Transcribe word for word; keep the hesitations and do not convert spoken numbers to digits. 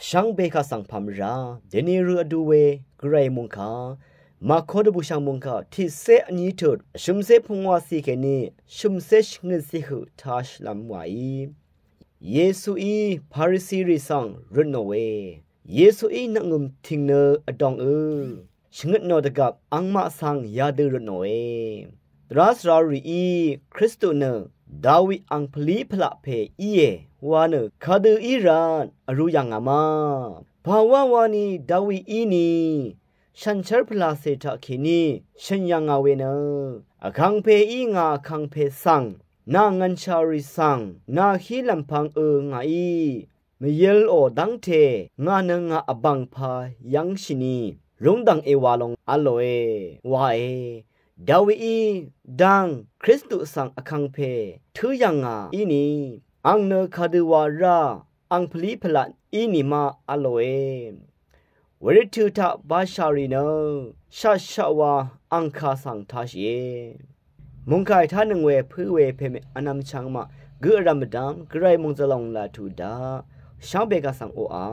Shvngbe kaq svng pà mvrá dèni rø vdu we gvray mungkà Màko dvbùshv̀ng mungkà tiqcé vní tut shø̀mcé pungwacì kèní shø̀mcé shvngøtcì høq taq shvlvm wàí. Yesuí Parisirì svng røtnò we. Yesuí nvkngø̀m tìng nø vdòngø shvngøtnò dvgvp angmaq svng yadø røtnòe. Dvrá svrarìí Kristu nø Dawi angpvlí pvlaq pè íe wa nø kadø í rvt vrū yà ngà ma. Pàwá wani Dawi íni shànshér pvlàcè taqkèní shø̀n yà ngà we nø, Vkangpeí ngà Vkangpe svng nà ngv̀nshàrì svng nà hí lv̀mpvng ø ngàí mvyv̄lò dv́ngte ngà nø ngà vbàngpā yv́ngshìni rúngdv̀ng èwā long v̄lòe wae. Dawií dang Kristu svng Vkangpe tǿ yv̀ngà íni, ang nø kadø wa rá angpvlí pvlaq íni ma v̄lòe. Wervt tø taq bashàrì nø shaqshaq wa angkà svng tashìe. Mungkàì tánøng we pǿ we pèmè vnvm chvngmaq gø vrv̀m vdv́m gvray mòngzvlòng laq tuq daq shvngbe kaq svng oqà.